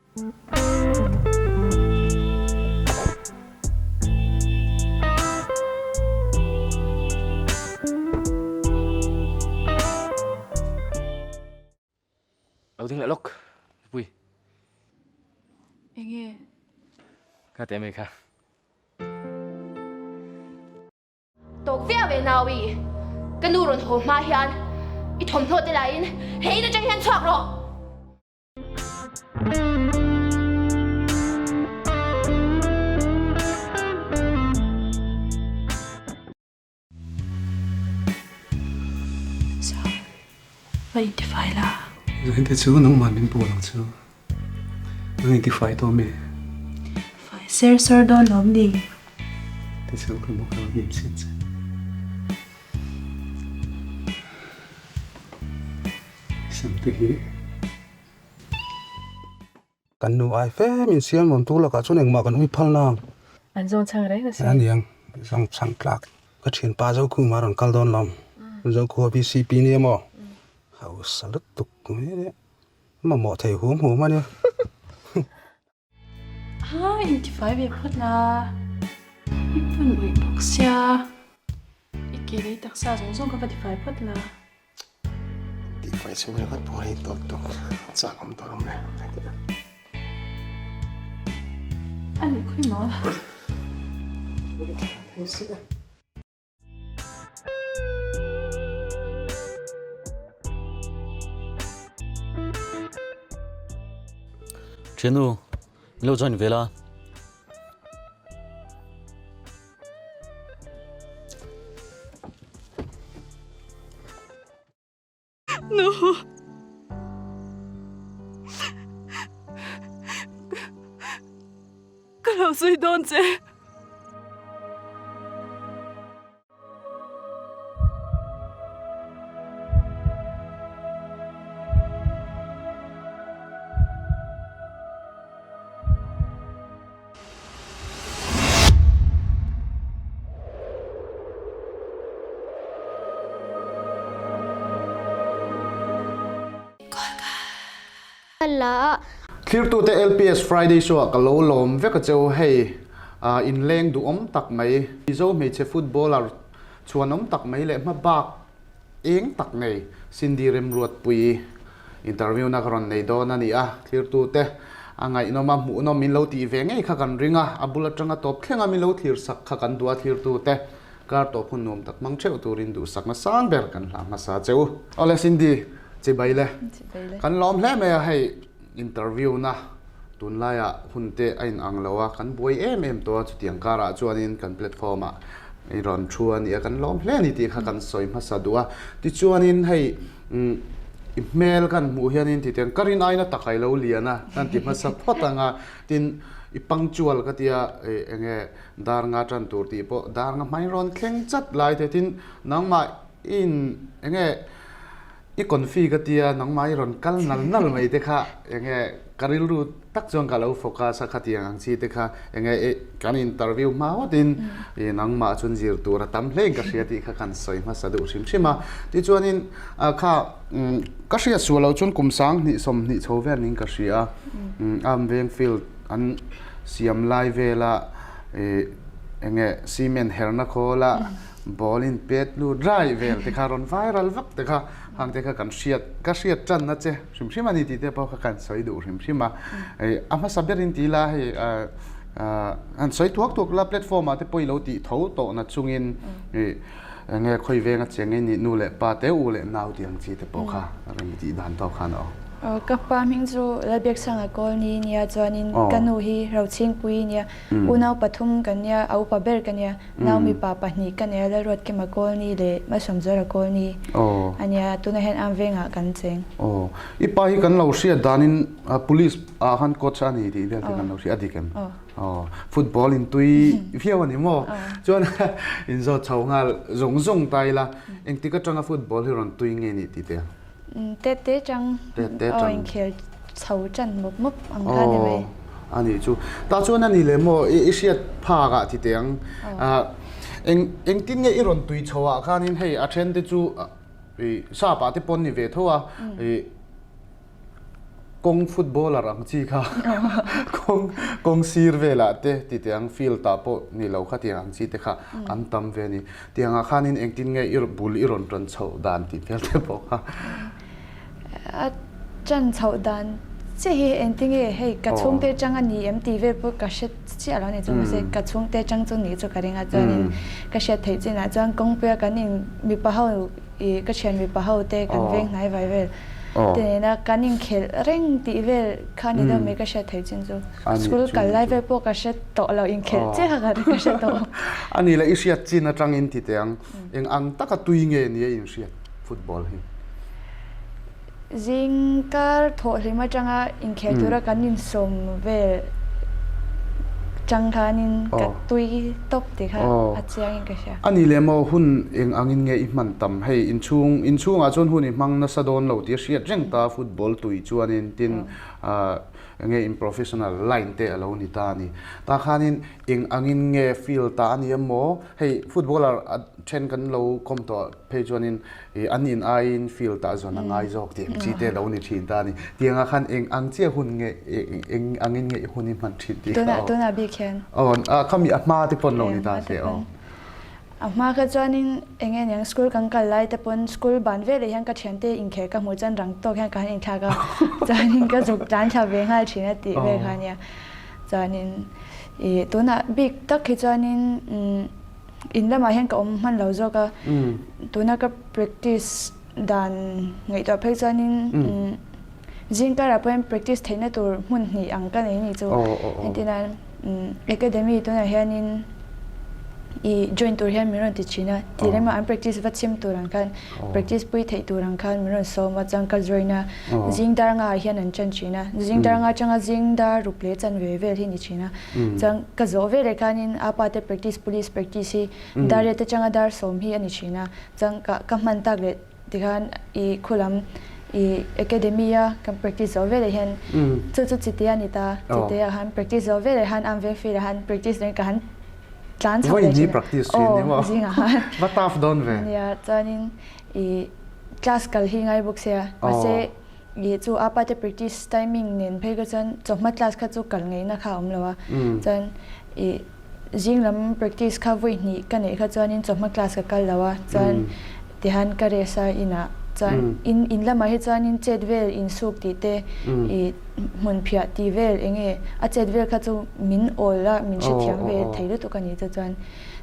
Lo ding leh lawk Pui. Enge? Kha teh mai kha. Tawk viau e Naui, ka nu rawn haw hma hian i thawmhnaw te laiin he in atang hian chhuak rawh. Va intifai la. Zain te chu nangmah min bual ang chu. Nang intifai tawh mi? Fai ser sawr dawn lawm ni. Te chu ka mawk lo hnim sin che. Sam te hi. Kan nu ai fe min siam nuam tu lakah chuan engmah kan ui phal nang. An zawng chhang reng a si. A niang, zawng chhang tlak. Ka thianpa Zokhuma a rawn kal dawn lo. Zokhua VCP nia maw? Hausa lutuk mai ania. Mamawh thei hum hum a nia. Ha, intifai ve phawt la. I phun uih bawk sia. I ke lei taksa zawng zawng kha va tifai phawt la. Tihfai chhung ringawt pawh hi tawp tawp chak awm tawh lo mai. A nih khawi maw? Thiannu, min lo join ve la. Nu. Ka lo zui dawn che. Thlirtute LPS Friday Show ah ka lo lawm vek a cheu hei inleng duhawm tak mai Mizo hmeichhe footballer chhuanawm tak mai leh hmabak eng tak nei Cindy Remruatpui interview na ka rawn nei dawn a ni a, thlirtute a ngaihnawm a, hmuhnawm min lo tih ve ngei kha kan ring a, a bul atanga tawp thleng a min lo thlir sak kha kan duh a, thlirtute kar tawp hun nuam tak hmang theuh turin duhsakna sang ber kan hlah hmasa che u. Awle Cindy, chibai le. Kan lawm hle mai a, hei interview na tunlaiah hun te a in ang lo a, kan buai em em tawh a, chutiang karah chuanin kan platform ah i rawn thu a ni a, kan lawm hle a ni tih kha kan sawi hmasa duh a. Tichuanin hei i hmel kan hmuh hianin titiang ka rin aina tak a i lo lian a, kan ti hmasa phawt ang a, tin i punctual ka tia eng nge dar nga tan tur tih pawh dar nga hmai rawn thleng chat lai te tin nangmah i in eng nge I confi ka tia nangmah i rawn kal nal nal mai te kha enge ka rilru tak chuan ka lo focus a khatiang ang chi te kha enge i kan interview hma ngawt in i nangmah chuan zir tur a tam hle in ka hria tih kha kan sawi hmasa duh hrim hrim a. Tichuanin kha ka hriat sual loh chuan kum 20 20 chho vel niin ka hria a, Arm Veng field an siam lai vela i enge cement herna khawla Ball in pet lut rai vel te kha rawn viral vak te kha hang te kha kan hriat ka hriat tanna che hrim hrim a ni tih te pawh kha kan sawi duh hrim hrim a. A hmasa ber in ti la hei han sawi thuak thuak la platform ah te pawh i lo tih tho tawh na chungin enge khawi venga cheng in nih nu leh pa te u leh nau tih ang chi te pawh kha rem tih dan tawk khan a awm. Ka pa hming chu Lalbiaksanga Kawlni nia chuanin ka nu hi Rochhingpuii nia unau pathum kan nia a upa ber ka nia. Nau mipa pahnih ka nei a, Lalruatkima Kawlni leh Malsawmzuala Kawlni a nia, tunah hian Am vengah kan cheng. Aw, i pa hi kan lo hriat danin police ah khan coach a ni tih vel te kan lo hria a dik em? Aw, football in tui viau a ni maw? Chuan in zawt chho nghal zung zung ta ila, engtik atanga football hi rawn tui nge ni tih te? Tet te chang, aw inkhel chho tan mawp mawp ang kha ni mai. Aw, a nih chu. Tah chuan a ni leh maw, i hriat phak ah ti teh ang. Eng engtin nge i rawn tui chho ah khanin hei a then te chu i sap ah te pawn ni ve tho a, i Kawng footballer ang chi kha kawng kawng sir velah te ti teh ang field ah pawh ni lo kha tiang ang chi te kha an tam ve a ni. Tiang ah khanin engtin nge i bul i rawn tan chhoh dan tih hmel te pawh kha. A tan chhoh dan chiah hi engtin nge hei ka chhungte atang a ni em tih vel pawh ka hre chiah lo a ni chu mahse ka chhungte atang chu nih chu ka ring a chuanin ka hriat theih chinah chuan kawngpuia kan in mipa ho I ka thian mipa ho te kan veng hnai vai vel te nena kan inkhelh reng tih vel kha ni deuh mai ka hriat theih chin chu. School kal lai vel pawh ka hre tawh lo inkhelh chiah kha ka hre tawh. A ni le i hriat chin atangin ti teh ang. Eng ang taka tui nge ni a inhriat football hi? Zing kar thawhhlim atanga inkhel tura kan insawm vel chang khanin ka tui tawp tih kha a chiangin ka hria. A ni leh maw hun eng angin nge i hman tam? Hei inchhung inchhungah chuan hun i hmang nasa dawn lo tih a hriat reng ta football tui chuanin tin enge in professional line te a lo ni ta a ni. Tah khanin eng angin nge field ah a ni emaw hei footballer a then kan lo kawm tawh phei chuanin I an in aiin field ah zawn a ngai zawk tih ang chi te lo ni thin ta a ni. Tiangah khan eng ang chiah hun nge eng angin nge i hun i hman thin tih kha aw. Tunah bik hian. Aw a khami a hma te pawn lo ni ta se aw. A hma kha chuanin eng nge niang school kan kal lai te pawn school ban veleh hian ka thiante inkhel ka hmuh chuan rang tawk hian ka han inthlak a chuanin ka zuk tlan thla ve nghal thin a tih vel kha ania. Chuanin i tunah bik tak hi chuanin In lamah hian ka awm hman lo zawk a, tuna ka practice dan ngaihtuah phei chuanin zing karah pawh hian practice theihna tur hmun hnih ang ka nei ni chu. Entirnan academy tunah hianin i join tur hian min rawn ti thin a, ti rema an practice va chhim tur ang khan practice pui theih tur ang khan min rawn sawm a, chuan ka join a, zing dar ngaah hian an ṭan thin a, zing dar nga atanga zing dar ruk leh chanve vel hi ni thin a. Chuan ka zawh veleh khanin a pa te practice police practice hi dar riat atanga dar sawm hi a ni thin a, chuan ka ka hman tak leh tikhan i khulam i academy a kan practice zawh veleh hian chu chu chite a ni ta, chite ah khan practice zawh veleh khan am veng field ah khan practice nen ka han tlan chho leh thin a, aw zingah khan va tough dawn ve. Nia chuanin i class kal hi ngai bawk sia mahse I chu a pa te practice timing nen phei kha chuan chawhma class kha chu kal ngeihna kha a awm lo a, chuan i zing lam practice kha vawi hnih ka neih kha chuanin chawhma class ka kal lo a, chuan tihan ka rest a inah chuan in in lamah hi chuanin chet vel insuk tih te i hmun phiah tih vel eng nge a chet vel kha chu min awl a min hrethiam ve thei lutuk a ni chu chuan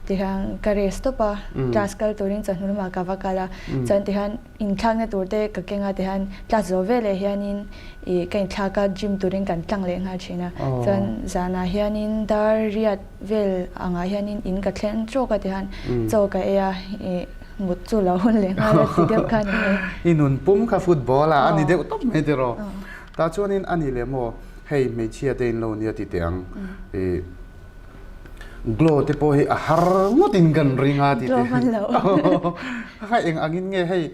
tihian ka rest tawp a, class kal turin chawhnu lamah ka va kal a, chuan tihian Inthlakna tur te ka keng a tihian class zo veleh hianin ih ka inthlak a gym turin kan tlang leh nghal thin a chuan zanah hianin dar riat vel angah hianin in ka thleng trawk a tihian chaw ka ei a ih mut chu lo hun leh nghal a ti deuh kha a ni mai. I nun pum kha football ah a ni deuh tawp mai tiraw? Tah chuanin a ni leh maw hei hmeichhia te in lo nia ti teh ang ih Glow te pawh hi a har ngawtin kan ring a ti te. Glow hman lo. Kha eng angin nge hei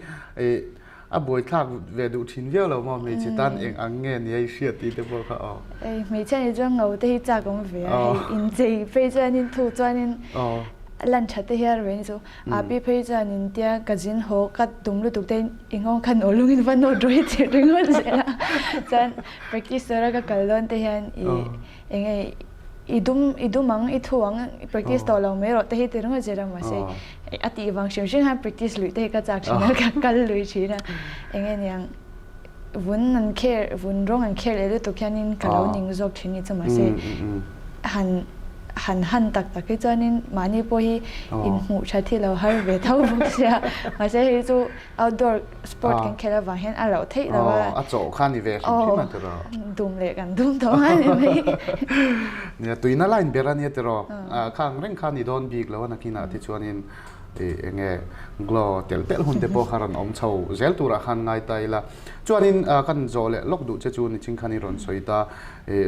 a buaithlak ve duh thin viau lo maw hmeichhe tan eng ang nge nia i hriat tih te pawh kha aw. Ei hmeichhia nih chuan ngo te hi chak awm ve a hei inchei phei chuanin thu chuanin lan tha te hian reng chu a pi phei chuanin tia ka zin haw ka tum lutuk te i nghawng khan aw lungin va nawt rawih che ringawt zel a chuan practice tura ka kal dawn te hian i Eng nge i dum i dum ang i thu ang i practice tawh lo mai rawh te hi ti ringawt zir a mahse a tih vang hrim hrim khan practice luih te hi ka chak thin a ka kal lui thin a eng nge niang vun an kher vun rawng an kher leh lutuk hianin ka lo ning zawk thin ni chu mahse han han han tak tak hi chuanin mahni pawh hi inhmuh that hi lo har ve tho bawk sia mahse hei chu outdoor sport kan khelh avang hian a loh theih lo a. A chawh kha ni ve hrim hrim a tiraw. Dum leh kan dum tawh a ni mai. Nia tuina line ber a nia tiraw. Khang reng kha ni dawn bik lo a nakinah te chuanin eng nge glow telh telh hun te pawh kha rawn awm chho zel turah khan ngai ta ila. Chuanin kan zawh leh lawk duh che chu nichin khan i rawn sawi ta.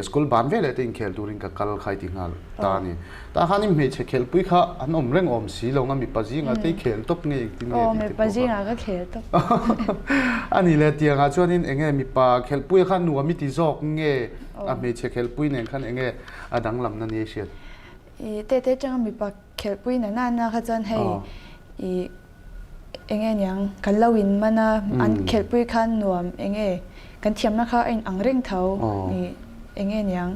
School ban veleh te inkhel turin ka kal kha i ti nghal ta a ni. Tah khan i hmeichhe khelhpui kha an awm reng awm si lo nga mipa zingah te i khel tawp nge engtin nge tih te pawh kha. Aw mipa zingah ka khel tawp. A ni le tiangah chuanin eng nge mipa khelhpui kha nuam i ti zawk nge a hmeichhe khelhpui nen khan eng nge a danglamna ni a hriat? I tete atanga mipa khelhpui na na na kha chuan hei i eng nge niang kan lo in man a an khelhpui khan nuam eng nge. kan thiamna kha a in ang reng tho i eng nge niang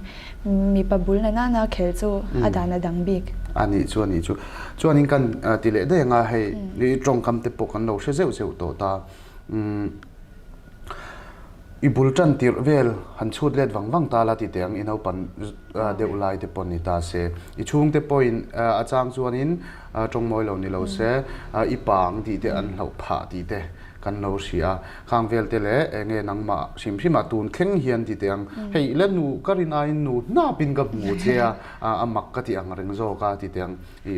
mipa bul na nana khel chu a dan a dang bik. A nih chu a nih chu. Chuanin kan ti leh daih ang a hei i tawngkam te pawh kan lo hre zeuh zeuh tawh ta. Umm i bul tan tirh vel han chhut let vang vang ta la ti teh ang i naupang deuh lai te pawh ni ta se. I chhungte pawhin a chang chuanin tawngmawi lo ni lo se i pang tih te an hlauh phah tih te kan lo hria a. Khang vel te leh eng nge nangmah hrim hrimah tun thleng hian ti teh ang hei la nu ka rin aiin nu hnapin ka hmu che a a mak ka ti ang reng zawk a ti teh ang i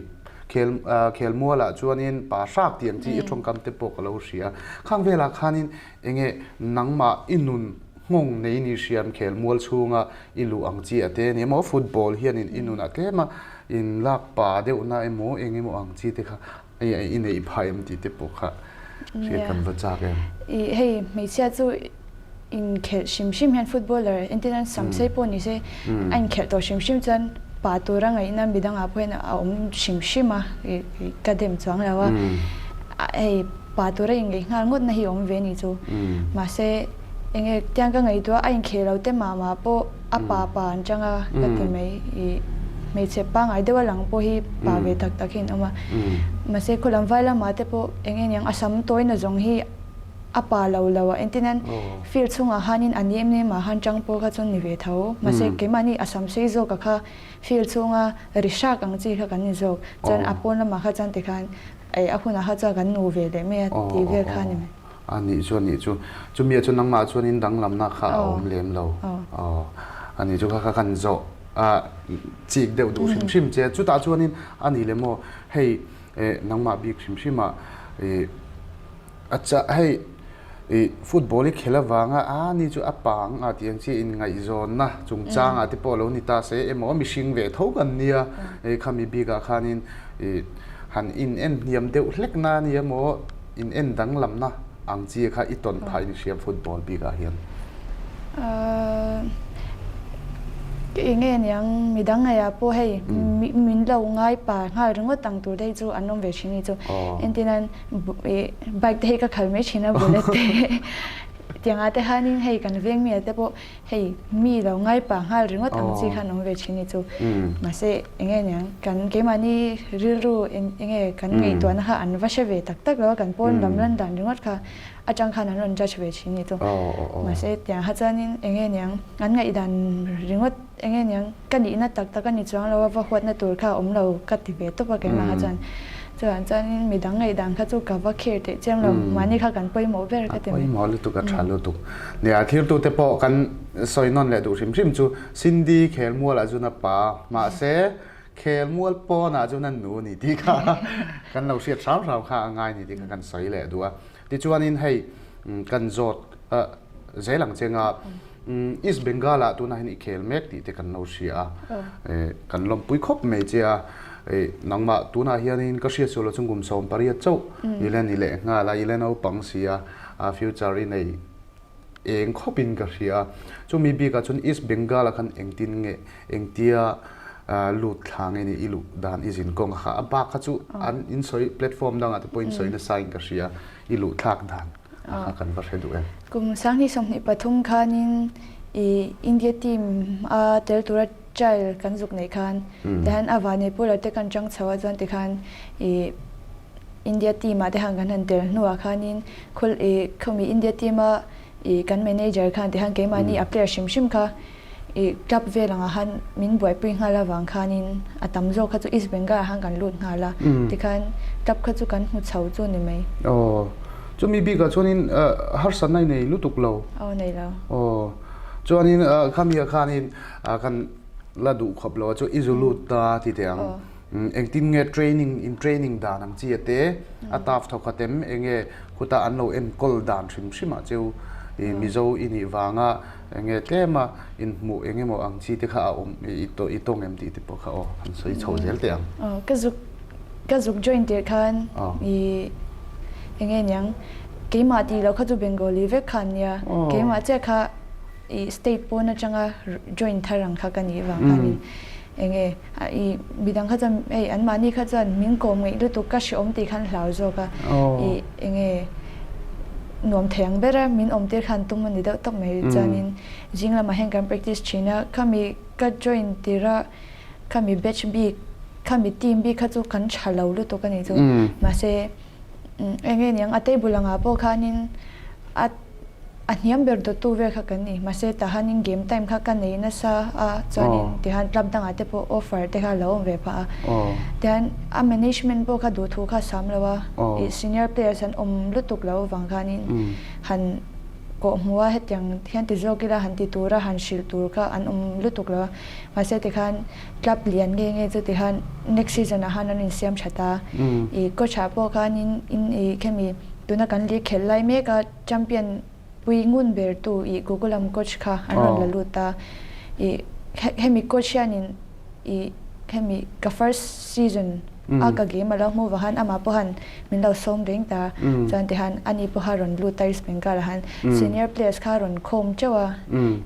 khel khel mualah chuanin pa hrak tih ang chi i tawngkam te pawh ka lo hria a. Khang velah khanin eng nge nangmah i nun nghawng nei ni hriam khel mual chhunga i luh ang chi a te a ni emaw football hianin i nun a tlem a in lak pa deuhna emaw eng emaw ang chi te kha i neih phah em tih te pawh kha hriat kan va chak em. I hei hmeichhia chu inkhelh hrim hrim hian footballer entir nan sam sei pawh ni se a inkhelh tawh hrim hrim chuan pa tura ngaihna midangah pawh hian a awm hrim hrim a ka dem chuang lo a hei pa tura inngeih nghal ngawt na hi a awm ve ni chu mahse enge tiang ka ngaihtuah a inkhel lo te mah mah pawh A pa pa an chang a ka ti mai. I hmeichhe pangngai deuh a lang pawh hi pa ve tak tak hi an awm a. Mahse khulam vai lamah te pawh eng eng ang a sam tawina zawng hi a pa lo lo a. Engtin an field chhungah khanin a nem nem ah khan chang pawh kha chuan ni ve tho. Mahse keimahni a sam sei zawk a kha field chhunga ri hrak ang chi kha kan ni zawk. Chuan a pawn lamah kha chuan tikhan a hunah kha chuan kan nu ve leh mai a tih vel kha a ni mai. A nih chu a nih chu. Chumi ah chuan nangmah chuanin danglamna kha a awm lem lo. Aw a nih chu kha kha kan zawh a chik deuh duh hrim hrim che. Chutah chuanin a nih lem aw hei eh nangmah bik hrim hrim ah ih a chah hei ih football i khel avanga a ni chu a pang a tih ang chi inngaihzawnna chungchang ah te pawh lo ni ta se emaw mihring ve tho kan nia eh khami bik ah khanin ih han in en hniam deuh hlek na a ni emaw In en danglamna ang chi kha i tawn phah in hriam football bik ah hian. Eng nge niang midang ngeiah pawh hei min lo ngai pa nghal ringawt ang tur te hi chu an awm ve thin hi chu. Entirnan bike te hi ka khal mai thin a bullet te tiangah te hianin hei kan veng mi ah te pawh Hei mi lo ngai pa nghal ringawt ang chi khan awm ve thin hi chu. Mahse eng nge niang kan keimahni rilru eng nge kan ngaihtuahna kha an va hre ve tak tak lo a, kan pawn lam lan dan ringawt kha atang khan an rawn judge ve thin hi chu. Mahse tiang kha chuanin eng nge niang an ngaihdan ringawt eng nge niang ka nihna tak tak a ni chuang lo a, va huatna tur kha a awm lo ka ti ve tawp a keimah kha chuan. Chuan chuanin midang ngaihdan kha chu ka va kher teh chiang lo, mahni kha kan pawimawh ber ka ti mai. A pawimawh lutuk, a tha lutuk. Nia, thirtute pawh kan sawi nawn leh duh hrim hrim chu Cindy khelmualah chuan a pa, mahse khelmual pawnah chuan a nu a ni tih kha kan lo hriat hram hram kha a ngai ni tih kha kan sawi leh duh a. Tichuanin hei kan zawt zel ang che nga East Bengal ah tunah hian i khel mek tih te kan lo hria a, kan lawmpui khawp mai che a, nangmah tunah hianin ka hriat sual lo chu kum 18 chauh i la ni leh nghal a, i la naupang si a, future i nei eng khawpin ka hria a, chumi bikah chuan East Bengal ah khan engtin nge engtia lut thla nge ni i luh dan i zin kawng kha a bak kha chu an insawi platform dangah te pawh insawi nasa in ka hria i luh thlak dan a kha kan va hre duh em. Kum 2023 khanin i India team a tel tura trial kan zuk neih khan tihian a vanei pular te kan chang chho a chuan tikhan i India team ah te khan kan han tel hnuah khanin khul i khawmi India team a i kan manager khan tihian keimahni a player hrim hrim kha I club vel angah khan min buaipui nghal avang khanin a tam zawk kha chu East Bengal ah khan kan lut nghal a, tikhan club kha chu kan hmu chho chu ni mai. Aw, chumi bikah chuanin harsatna i nei lutuk lo. Aw, nei lo. Aw, chuanin khami ah khanin kan la duh khawp lo a chu i zu lut ta ti teh ang. Engtin nge training in training dan ang chi a te, a taf thawk khat em, enge khutah an lo enkawl dan hrim hrim ah cheu i Mizo i nih vanga Enge tlema inhmuh eng emaw ang chi te kha a awm i i tawng em tih te pawh kha aw han sawi chho zel teh ang. Aw ka zuk ka zuk join tirh khan i enge niang keimah tih loh kha chu Bengali vek kha an nia keimah chiah kha i state pawn atanga join thar ang kha ka nih vang khanin enge i midang kha chuan hei anmahni kha chuan min kawm ngeih lutuk ka hreawm tih khan hlau zawk a i enge. nuam thei ang ber a, min awm tir khan tum a ni deuh tawp mai. Chuanin zing lamah hian kan practice thin a, khami ka join tir a, khami batch bik, khami team bik kha chu kan tha lo lutuk a nih chu. Mahse eng nge niang a table angah pawh khanin a a hniam ber dawttu vel kha kan ni. Mahse tahanin game time kha ka nei nasa a, chuanin tihan club dangah te pawh offer te kha a lo awm ve phah a. Tihan a management pawh kha duhthu kha a sam lo a, ih senior players an awm lutuk lo avang khanin han kawh hmuh a hetiang hian ti zawk ila han ti tura han hrilh tur kha an awm lutuk lo a. Mahse tikhan club lian nge nge chu tikhan next season ah khan an insiam that a, ih coach ah pawh khanin in ih khemi tuna kan league khelh lai mek a champion pui ngun ber tu ih Gokulam coach kha an rawn la lut a, ih hemi coach hianin ih hemi ka first season a ka game a lo hmuh vang khan amah pawh han min lo sawm reng ta chuan tihan ani pawha rawn lut a East Bengal ah khan senior players kha a rawn khawm teuh a,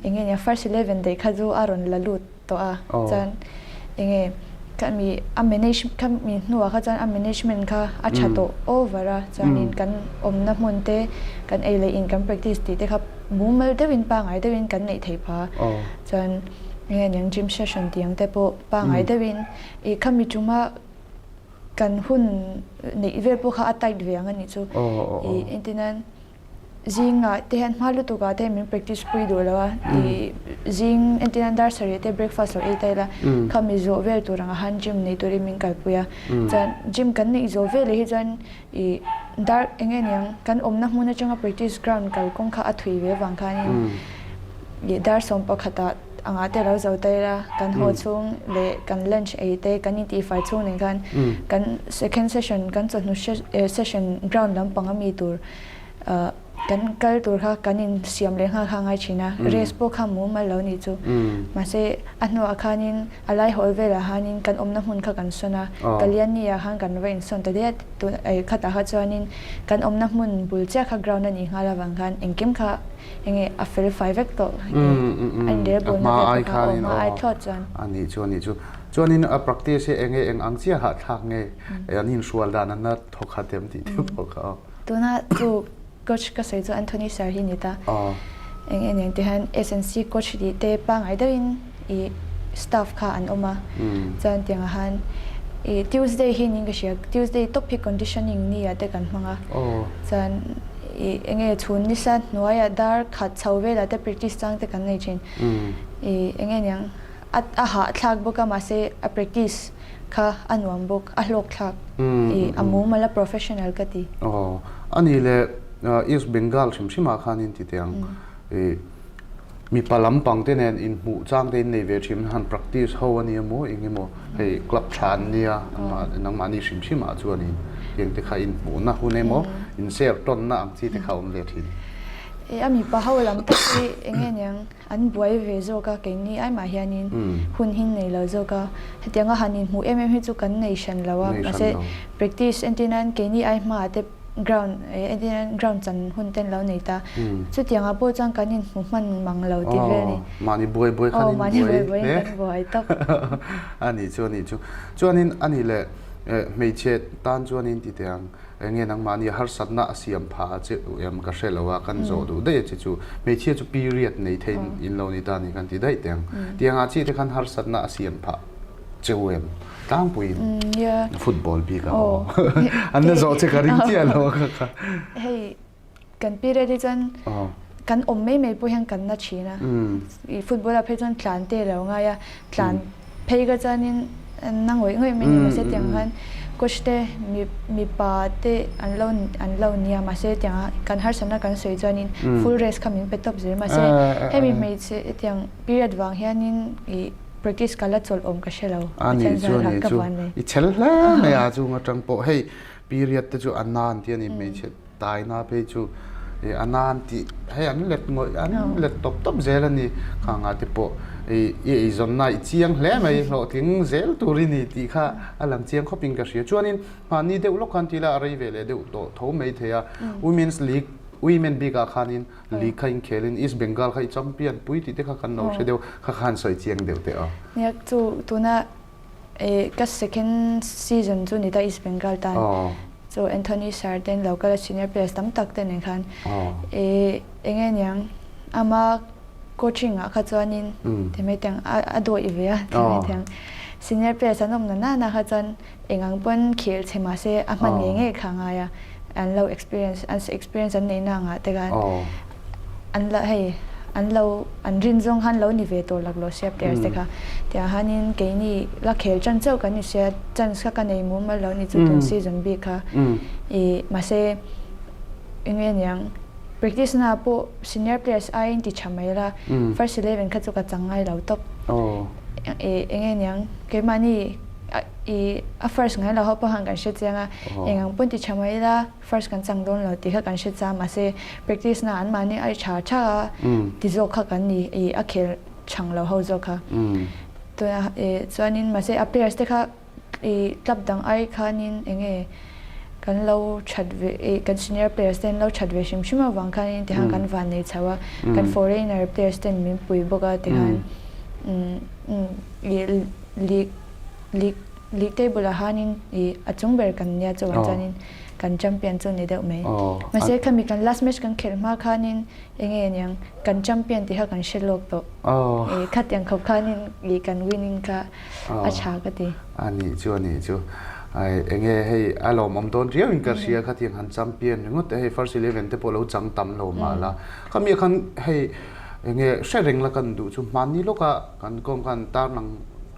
eng nge nia first 11 daih kha chu a rawn la lut tawh a chuan eng nge khami a manage khami hnuah kha chuan a management kha a tha tawh over a chuanin kan awmna hmun te kan ei leh in kan practice tih te kha mumal deuhin pangngai deuhin kan neih theih phah a chuan eng nge niang gym session tih ang te pawh pangngai deuhin ih khami tuma kan hun neih vel pawh kha a tight ve ang a nih chu ih entirnan Zingah te hian hma lutuk ah te min practice pui duh lo a, i zing entirna dar sarih te breakfast lo ei ta ila khami zawh vel tur ang ah khan gym nei turin min kalpui a, chuan gym kan neih zawh veleh hi chuan i dar eng nge niang kan awmna hmun atanga practice ground kal kawng kha a thui ve avang khanin i dar 11 ah angah te lo zo ta ila kan haw chhung leh kan lunch ei te kan intihfai chhung nen khan kan second session kan chawhnu session ground lampang ami tur Kan kal tur kha kan insiam leh nghal kha a ngai thin a, race pawh kha mumal lo nih chu. Mahse a hnuah khanin a laihawl velah khanin kan awmna hmun kha kan sawn a, Kalyani-ah khan kan va insawn ta daih a, tun khatah kha chuanin kan awmna hmun bul chiah kha ground a nih nghal avang khan engkim kha enge a fel fai vek tawh a inrelbawlna vel pawh kha a awm a, ai thlawt chuan. A nih chu a nih chu. Chuanin a practice hi enge eng ang chiaha thlak nge an inhrual dan an la thawk khat em tih te pawh kha aw. Tuna chu coach ka sawi chu Anthony sir hi ni ta. Eng eng eng te hian SNC coach tih te pangngai deuhin i staff kha an awm a. Chuan tiangah khan i Tuesday hi niin ka hria, Tuesday top hi conditioning ni ah te kan hmang a. Chuan i eng nge chhun nisa hnuaiah dar khat chho velah te practice chang te kan nei thin. I eng nge niang a hahthlak bawk a mahse a practice kha a nuam bawk, a hlawk thlak i a mumal a professional ka ti. Aw, a nih leh East Bengal hrim hrim ah khan in ti teh ang i mipa lampang te nen inhmuh chang te in nei ve thin han practice ho a nia maw eng emaw hei club tha an nia nangmahni hrim hrim ah chuan in tiang te kha inhmuhna hun emaw in share tawnna ang chi te kha awm ve thin. I a mipa ho lam tak hi eng nge niang? An buai ve zawk a, keini aimah hianin hun hi nei lo zawk a, hetianga han inhmuh em em hi chu kan nei hran lo a, mahse practice entir nan keini ai hmaah te ground entir nan ground chan hun te an lo nei ta, chutiangah pawh chuan kan inhmu hman mang lo tih vel a ni. Mahni buai buai khan in buai hle. Kan buai tawp. A nih chu a nih chu. Chuanin a nih leh hmeichhe tan chuanin ti teh ang. Enge nangmahni harsatna a siam pha a che em ka hre lo a, kan zawh duh daih a che chu hmeichhia chu period nei thei in lo ni ta ni kan ti daih teh ang. Tiang ah chi te khan harsatna a siam phah cheu em tlangpuiin football bik ah aw an la zawh che ka ring chiah lo a kha kha. Hei kan period hi chuan kan awm mai mai pawh hian kan na thin a, i football ah phei chuan tlan te lo ngai a, tlan phei ka chuanin na ngawih ngawih mai a ni mahse tiang khan coach te mipa te an lo an lo nia mahse tiang a kan harsatna kan sawi chuanin full rest kha min pe tawp zel mahse hemi hmeichhe tiang period vang hianin i practice ka la chawlh awm ka hre lo Pathian zar ah ka van nei. I chel hle mai a chung atang pawh hei period te chu a na an ti a ni hmeichhe Taina phei chu a nan tih hei an let ngawih an let tawp tawp zel a ni. Khangah te pawh i eizawnna i chiang hle mai hlawhtling zel tur i ni tih kha a lang chiang khawpin ka hria. Chuanin mahni deuh lawk khan tila a rei ve leh deuh tawh tho mai thei a. Women's League Women bikah khanin League kha inkhelin East Bengal kha i champion pui tih te kha kan lo hre deuh kha khan sawi chiang deuh teh aw. Nia chu tuna ka second season chu ni ta East Bengal tan. Chu Anthony Sir ten lo kal a senior players tam tak te nen khan e enge niang ama coaching ah kha chuanin ti mai teng a dawih ve a ti mai teng senior players an awm na nana kha chuan engang pawn khel che mahse a hman ngei ngei kha ngai a an lo experience an experience an neihna angah te khan an la hei an lo an rin zawng khan lo ni ve tawh laklawh sia players te kha tiang hianin keini la khel tan chauh kan ni sia chance kha ka nei mumal lo ni chu tun season bik kha ih mahse enge niang practice na pawh senior players aiin ti tha mai la first 11 kha chu ka chang ngai lo tawp ih enge niang keimahni ih a first ngai lo ho pawh khan kan hre chiang a engang pawn ti tha mai la. First kan chang dawn lo tih kha kan hre cha mahse practice na an mahni ai tha tha a ti zawk kha kan ni i a khel chang lo ho zawk kha tuna i chuanin mahse a players te kha i club dang ai khanin enge kan lo that ve i kan senior players ten lo that ve hrim hrim avang khanin tihan kan van nei chho a kan foreigner players ten min pui bawk a tihan i league league League table ah hanin i a chung ber kan nia chuan chuanin kan champion chu ni deuh mai. Mahse khami kan last match kan khelh hma khanin enge aniang kan champion tih kha kan hre lawk tawh. I khatiang khawp khanin i kan winning kha a tha ka ti. A nih chu a nih chu. Ai enge hei a lawmawm dawn riau in ka hria khatiang han champion ringawt te hei first 11 te pawh lo chang tam lo mah la. Khami ah khan hei enge hre reng la kan duh chu hmanni lawka Kan kawm khan tarlang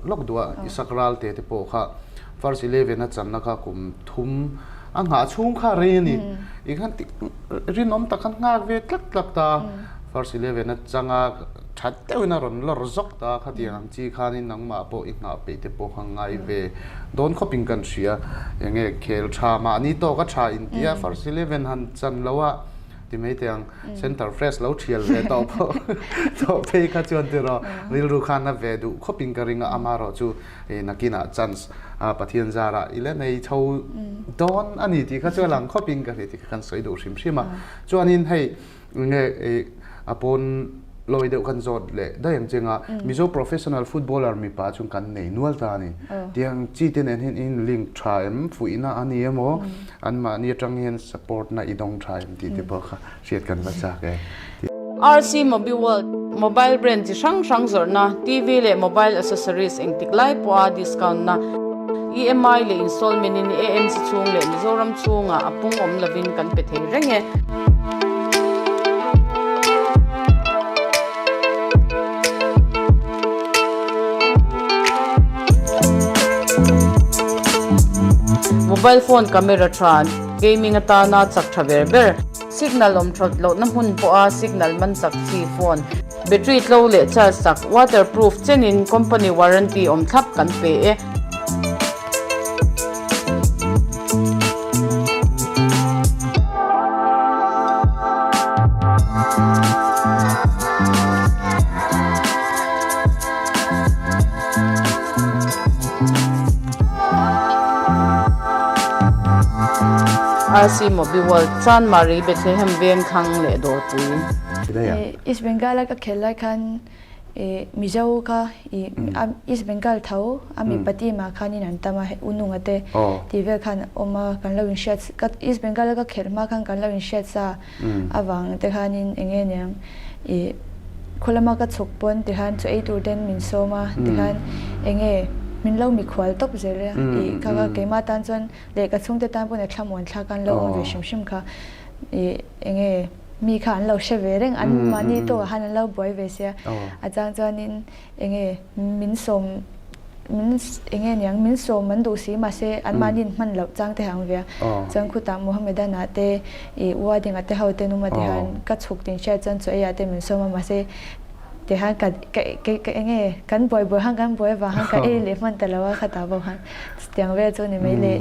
lawk duh a, Isak Ralte te pawh kha first 11 a channa kha kum thum a nghah chhung kha rei a ni. I khan rinawm tak khan nghak ve tlak tlak ta, first 11 a chang a, that deuhin a rawn lawr zawk ta, khatiang ang chi khanin nangmah pawh i nghah peih te pawh kha ngai ve dawn khawpin kan hria. Enge khel tha mahni tawk a tha intia first 11 han chan lo a. Ti mai teh ang, center fresh lo thial ve tawh pawh tawh phei kha chuan tiraw rilru khan a ve duh khawpin ka ring a, amaherawh chu nakinah chance Pathian zarah i la nei chho dawn a ni tih kha chu a lang khawpin ka hria tih kha kan sawi duh hrim hrim a. Chuanin hei nge a pawn lawi deuh kan zawt leh daih ang cheng a, Mizo professional footballer mipa chu kan nei nual ta a ni. Tiang chi te nen hian in link tha em, fuihna a ni emaw, anmahni atang hian support na i dawng tha em tih te pawh kha hriat kan va chak e. RC Mobiworld, Mobile brand chi hrang hrang zawrhna, TV leh mobile accessories engtik lai pawha discount na, EMI leh installment in AMC chhung leh Mizoram chhungah a pung awm lovin kan pe thei reng e. Mobile phone camera tha, gaming atana chak tha ber ber, signal awm that lohna hmun pawha signal man chak chi phone, battery tlo leh charge chak, waterproof chenin company warranty awm thlap kan pe e. RC Mobiworld, Chanmari, Bethlehem veng thlang leh dawrpui. East Bengal a ka khel lai khan Mizo kha i East Bengal tho a mipa team ah khanin an tam a, Ununga te tih vel khan awm a, kan lo inhriat ka East Bengal a ka khelh hma khan kan lo inhriat sa avang te khanin eng nge niang i khaw lama ka chhuk pawn ti khan chaw ei tur ten min sawm a ti khan eng nge min lo mikhual tawp zel a i kha kha keimah tan chuan leh ka chhungte tan pawn a thlamuan thlak a an lo awm ve hrim hrim kha i eng nge Mi kha an lo hre ve reng, an mahni tawkah khan an lo buai ve sia. A chang chuanin enge min sawm min enge niang min sawm an duh si mahse an mahni in hman loh chang te hang ve a. Chuan khutah Mohammedan ah te ih wedding ah te ho te numa te khan ka chhuk tin hriat chuan chaw ei ah te min sawm a mahse ti khan ka ka enge kan buai buai khan kan buai avang khan ka ei leh hman ta lo a khatah pawh khan chutiang vel chu ni mai le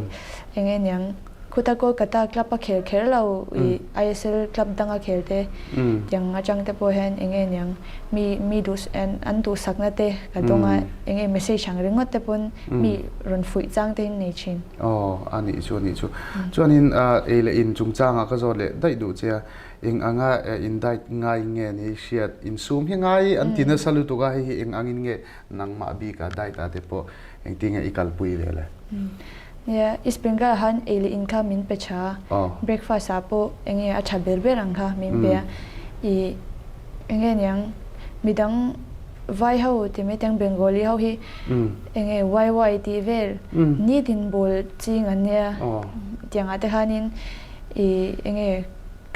enge niang. Khuta Kolkata club a khel kher lo i ISL club danga khel te tiang atang te pawh hian eng nge niang mi mi duh an duhsakna te ka dawng a eng nge message ang ringawt te pawn mi rawn fuih chang te in nei thin. Aw a nih chu a nih chu. Chuanin ei leh in chungchangah ka zawt leh daih duh che a, eng anga in diet ngai nge ni hriat insum hi ngai an ti nasa lutuk a, hei hi eng angin nge nangmah bika diet ah te pawh engtin nge i kalpui ve le? Nia, East Bengal ah khan ei leh in kha min pe tha a, breakfast ah pawh eng nge a tha ber ber ang kha min pe a, ih eng nge niang midang vai ho ti mai teng Bengali ho hi eng nge wai wai tih vel nitin bawl ching an nia tiangah te khanin ih eng nge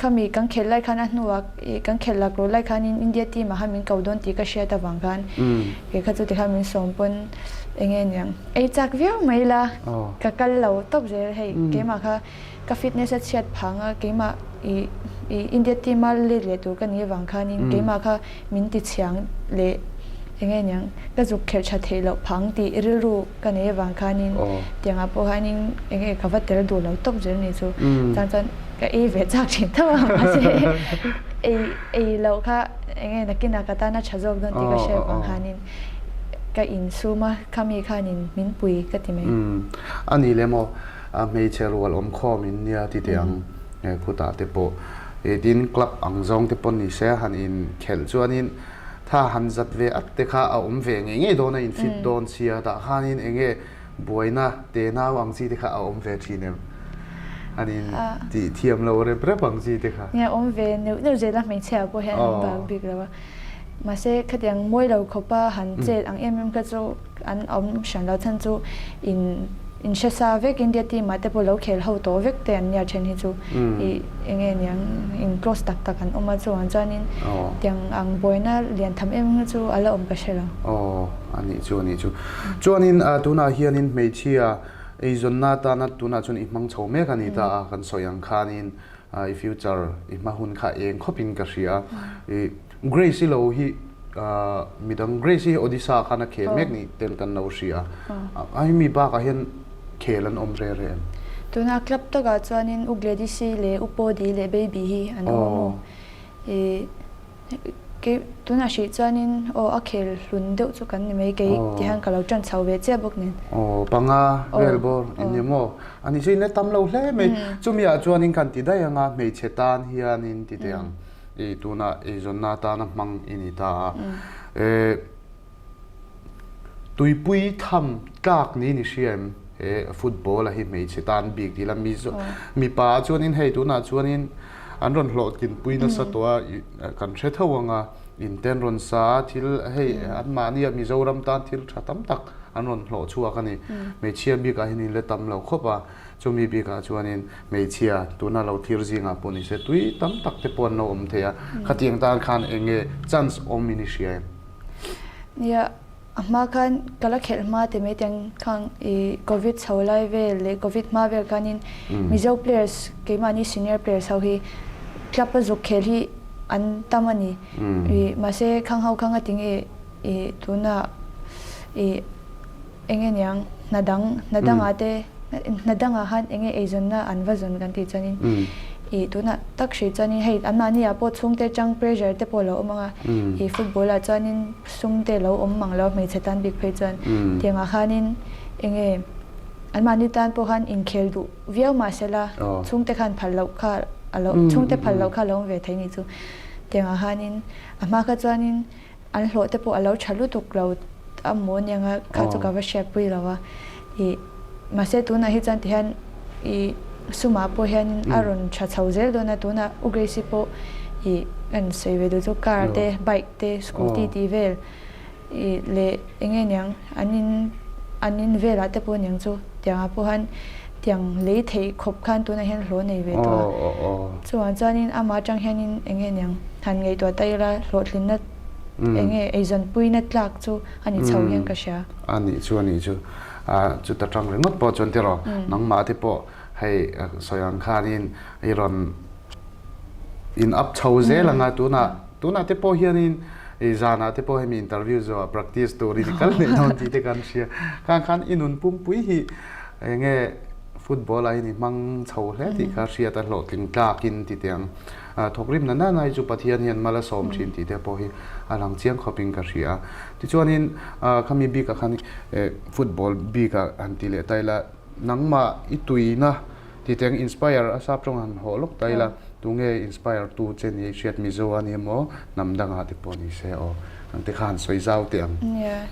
Khami kan khelh lai khan a hnuah ih kan khelh lak rawh lai khanin India team ah khan min ko dawn tih ka hriat avang khan kei kha chu tikhan min sawm pawn eng nge niang ei chak viau mai la ka kal lo tawp zel hei keimah kha ka fitness a chhiat phang a keimah ih ih India team a let leh tur ka nih avang khanin keimah kha min ti chhiang leh eng nge niang ka zuk khelh tha theih loh phang tih rilru ka nei avang khanin tiangah pawh khanin eng nge ka va tel duh lo tawp zel ni chu chuan chuan Ka ei ve chak thin tho a mahse ei ei loh kha eng nge nakinah ka tan a tha zawk dawn tih ka hriat vang khanin ka insum a khami khanin min pui ka ti mai. A ni lem aw, hmeichhe rual awm khawm in nia ti teh ang khutah te pawh tin club ang zawng te pawh ni se han in khelh chuanin tha han zat ve at te kha a awm ve ngei ngei dawn a in fit dawn sia tah khanin eng nge Buaina te nau ang chi te kha a awm ve thin em? An in tih thiam lo rep rep ang chi te kha. Nia awm ve neuh neuh zel a hmeichhia pawh hian an bak bik lo a. Mahse khatiang mawi lo khawpa han chet ang em em kha chu an awm hran lo chhan chu in in hre sa vek India team ah te pawh lo khel ho tawh vek te an nia then hi chu ih enge niang in close tak tak an awm a chuvang chuanin tiang ang buaina lian tham em em kha chu a la awm ka hre lo. Aw a nih chu a nih chu. Chuanin tunah hianin hmeichhia eizawnna atana tunah chuan i hmang chho mek a ni ta a, kan sawi ang khanin i future i hma hun kha eng khawpin ka hria. I Grace i lo hi midang Grace hi Odisha khan a khel mek ni ten kan lo hria a, a hemi bakah hian khel an awm re re em? Tuna club takah chuanin U Gladys-i leh U Pawdi leh Baby hi an awm a maw? I Kei tunah hrih chuanin aw a khel hlun deuh chu kan ni mai kei ti hian ka lo ṭan chho ve chiah bawk nen. Aw panga vel bawr in ni maw? A ni chu in la tam lo hle mai. Chumi ah chuanin kan ti daih anga hmeichhe tan hianin ti teh ang i tunah eizawnna atana hmang i ni ta a. E tuipui tham tlak niin i hria em? He football a hi hmeichhe tan bik ti la mipa ah chuanin hei tunah chuanin An rawn hlawhtlinpui nasa tawh a, kan hre tho ang a, inten rawn sa a, thil hei anmahnia Mizoram tan thil tha tam tak an rawn hlawh chhuak a ni. Hmeichhia bikah hian in la tam lo khawp a, chumi bikah chuanin hmeichhia tuna lo thlir zingah pawh ni se tui tam tak te pawh an lo awm thei a, khatiang tan khan eng nge chance awm in i hria em? Nia, A hma khan ka la khelh hma ti mai tiang khang i covid chho lai vel leh covid hma vel khanin Mizo players keimahni senior players ho hi club a zuk khel hi an tam a ni. I mahse khang ho khang a ti nge i tuna i enge niang hna dang hna dangah te hna dangah khan enge eizawnna an va zawn kan tih chuanin i tunah tak hrih chuanin hei anmahni ah pawh chhungte atang pressure te pawh a lo awm ang a i football ah chuanin Sum te lo awm mang lo hmeichhe tan bik phei chuan tiangah khanin enge anmahni tan pawh khan inkhel duh viau mahsela chhungte khan phal loh kha a lo chhungte phal loh kha a lo awm ve thei nih chu tiangah khanin a hma kha chuanin an hlawh te pawh a lo tha lutuk lo a maw anianga kha chu ka va hriatpui lo a ih mahse tunah hi chuan tihian ih sumah pawh hianin a rawn tha chho zel dawn a tunah U Grace-i pawh ih an sawi ve duh chu car te bike te scooty tih vel ih leh eng nge niang an in an in velah te pawh aniang chu tiangah pawh khan tiang lei theih khawp khan tunah hian hlawh nei ve tawh a chuvang chuanin amah atang hianin eng nge niang han ngaihtuah ta ila hlawhtlinna eng nge eizawnpuina tlak chu a ni chho hian ka hria. A nih chu a nih chu chuta tang ringawt pawh chuan tiraw nangmah te pawh hei sawi ang khanin i rawn in up chho zel anga tunah Tunah te pawh hianin i zanah te pawh hemi interview zawhah practice turin i kal leh dawn tih te kan hria. Khang khan i nun pumpui hi enge football ah hian i hmang chho hle tih kha hriat a hlawhtling tlakin ti teh ang. Thawkrim na nana hi chu Pathian hian mal a sawm thin tih te pawh hi a lang chiang khawpin ka hria. Tichuanin khami bikah khan football bikah han ti leh ta ila nangmah i tuina Ti teng inspire a sap tawng han hawh lawk ta ila, tunge inspire tu che ni hriat Mizo a ni emaw hnam dangah te pawh ni se aw ang te kha han sawi zau teh ang. Nia,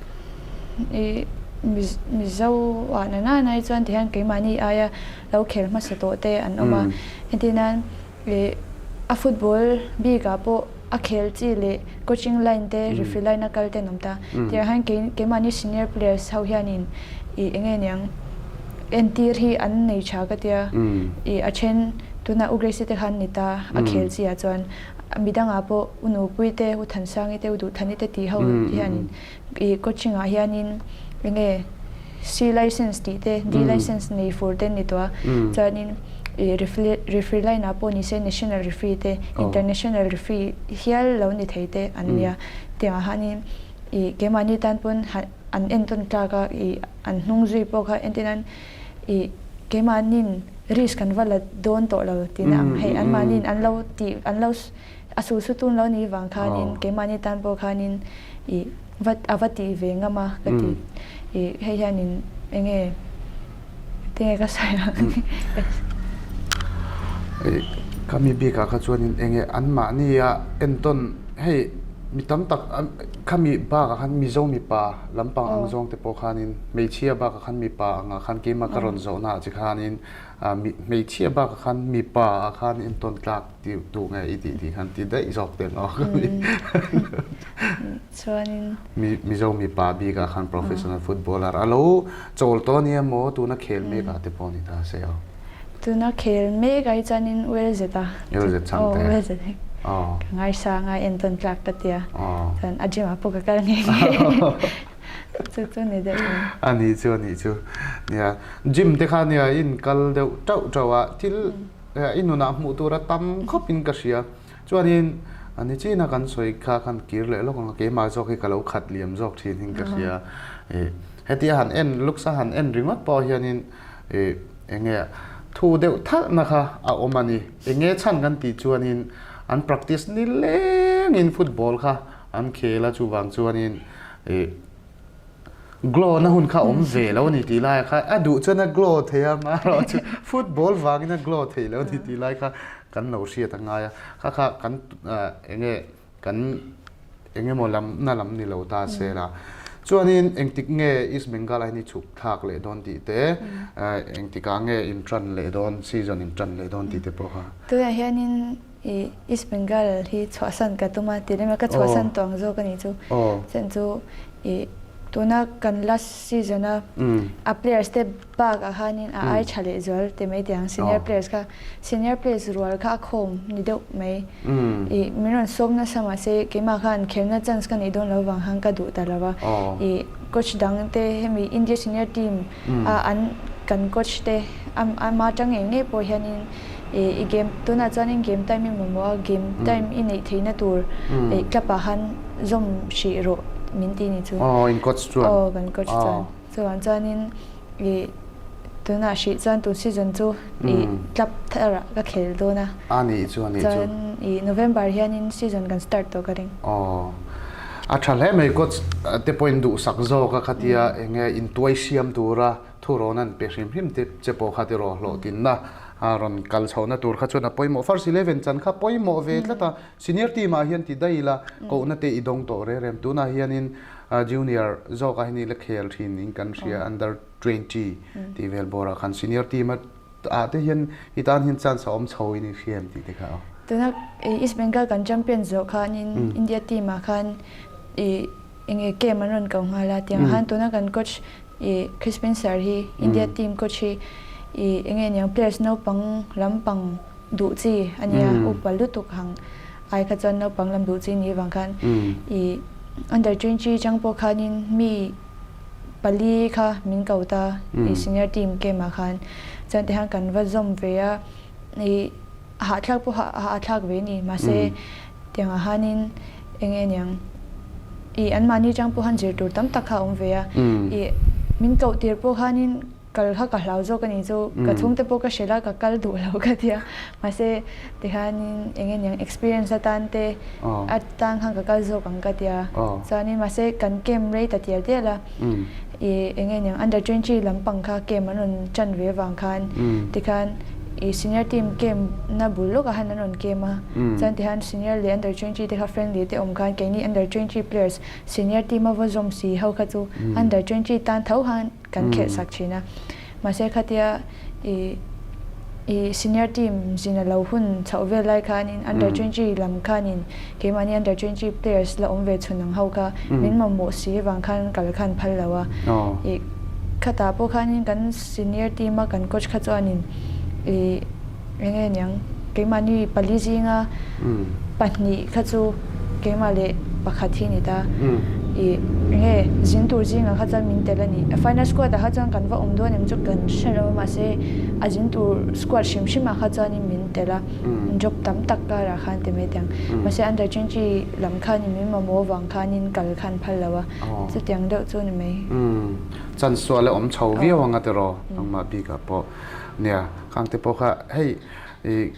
i Mizo ah na na na hi chuan tihian keimahni aia lo khel hmasa tawh te an awm a. Entir nan ih a football bik ah pawh a khel chi leh coaching line te referee line a kal te an awm ta. Tirah hian kei keimahni senior players ho hianin ih eng nge niang entir hi an nei tha ka tia. Ih a then tunah U Gracie te khan ni ta a khel chi ah chuan midangah pawh U Nupui te, U Thansangi te, U Duhthani te tih ho hianin ih coaching ah hianin eng nge C license tih te, D license nei fur te an ni tawh a, chuanin ih referee referee line ah pawh ni se national referee te, international referee hial lo ni thei te an nia. Tiangah hianin ih keimahni tan pawn an entawn tlak a, ih an hnung zui pawh kha entir nan ih keimahnin risk kan va la dawn tawh lo tihna ang hei anmahniin an lo tih an lo a sul su tun lo ni vang khanin keimahni tan pawh khanin ih va a va tih ve ngam a ka ti ih hei hianin eng nge tinge ka sawi ang Ih ka mi bikah kha chuanin eng nge anmahnia entawn hei mi tam tak khami bakah khan Mizo mipa lampang ang zawng te pawh khanin hmeichhia bakah khan mipa angah khan keimah ka rawn zawhnaah che khanin hmeichhia bakah khan mipa ah khan entawn tlak tih duh nge i tih tih khan ti daih zawk te ang aw ka ni. Chuanin Mizo mipa bikah khan professional footballer a lo chawl tawh ania maw tuna khel mek ah te pawh ni ta se aw. Tuna khel mek ai chuanin ULZ a. ULZ chhang te. Aw ULZ hi. Aw. Ka ngaisang a entawn tlak ka tia. Aw. Chuan a gym ah pawh ka kal nghe nghe. Chu chu ni deuh ni. A nih chu a nih chu. Nia gym te kha nia in kal deuh tauh tauh a thil i nunah hmuh tur a tam khawp in ka hria. Chuanin ni china kan sawi kha khan kir leh lawk ang a keimah zawk hi ka lo khat liam zawk thin in ka hria. Hetia han en looks a han en ringawt pawh hianin Ih, enge thu deuh thalhna kha a awm a ni. Enge chhan kan tih chuanin an practice ni lengin football kha an khel a, chuvang chuanin ih glow na hun kha awm ve lo a ni tih lai kha a duh chuan a glow thei a, amaherawhchu football vangin a glow thei lo a ni tih lai kha kan lo hriat a ngai a. Kha kha kan enge Kan eng emaw lam na lam ni lo ta se la. Chuanin engtik nge East Bengal ah hian i chhuk thlak leh dawn tih te, engtikah nge in tan leh dawn, season in tan leh dawn tih te pawh kha. Tunah hianin i East Bengal hi chhuahsan ka tum a, tih lem a ka chhuahsan tawh ang zawk a nih chu. Chuan chu i tuna kan last season a a players te bak ah khanin a ai tha leh zual ti mai tih ang senior players kha senior players rual kha a khawm ni deuh mai. I min rawn sawm nasa mahse keimah khan khelna chance ka neih dawn lo vang khan ka duh ta lo va. I coach dang te hemi India senior team a an kan coach te ama tang ngei ngei pawh hianin i i game tunah chuanin game time i mamawh a game time i neih theihna tur i club ah khan zawm hrih rawh min ti ni chu. Aw in coach chuan. Aw kan coach chuan. Chuvang chuanin i tunah hrih chuan tun season chu i club tharah ka khel dawn a. A nih chu a nih chu. Chuan i November hianin season kan start tawh ka ring. Aw. A tha hle mai coach te pawhin duhsak zawk a khatia enge intuai siam tura thurawn an pe hrim hrim te che pawh kha tiraw hlawhtlinna a rawn kal chhohna tur kha chuan a pawimawh. First 11 chan kha pawimawh ve tlat a. Senior team ah hian ti daih ila kohna te i dawng tawh reng reng. Tunah hianin junior zawkah hian i la khel thin in kan hria under 20 tih vel bawrah khan senior team ah te hian i tan hian chance a awm chho in i hria em tih te kha aw. Tuna East Bengal kan champion zawh khanin India team ah khan i enge game an rawn ko nghal a tiang khan tuna kan coach i Crispin sir hi India team coach hi i enge niang players naupang lampang duh chi a nia, upa lutuk hang ai kha chuan naupang lam duh chi ni vang khan i under 20 chang pawh khanin mi pali kha min ko ta i senior team game ah khan chuan tikhan kan va zawm ve a i hahthlak pawh hahthlak ve a ni mahse tiangah khanin eng nge niang i anmahni chang pawh khan zir tur tam tak kha a awm ve a i min koh tir pawh khanin Kal kha ka hlau zawk a nih chu, ka chhungte pawh ka hrilh a, ka kal duh lo ka tia. Mahse tikhianin eng nge niang experience atan te atan khan ka kal zawk ang ka tia. Chuanin mahse kan camp rei ta tial tial a, ih eng nge niang under 20 lampang kha camp an rawn tan ve avang khan tikhian I senior team game na bul lawkah khan an rawn game a, chuan tihian senior leh under 20 te kha friendly te awm khan keini under 20 players senior team a va zawm si ho kha chu under 20 tan tho khan kan khelh sak thin a. Mahse khatia i i senior team zin a lo hun chhoh vel lai khanin under 20 lam khanin keimahni under 20 players la awm ve chhun ang ho kha min mamawh si vang khan kal khan phal lo a. I khatah pawh khanin kan senior team a kan coach kha chuanin i eng nge niang keimahni pali zinga pahnih kha chu keimah leh pakhat hi a ni ta. I eng nge zin tur zingah kha chuan min tel a ni. Final squad ah kha chuan kan va awm dawn em chu kan hre lo a mahse a zin tur squad hrim hrim ah kha chuanin min tel a. Job tam tak karah khan ti mai teh ang. Mahse under 20 lam khanin min mamawh avang khanin kal khan phal lo a. Chutiang deuh chu a ni mai. Chansual a awm chho viau ang a tiraw nangmah bikah pawh. Nia, khangte pawh kha hei i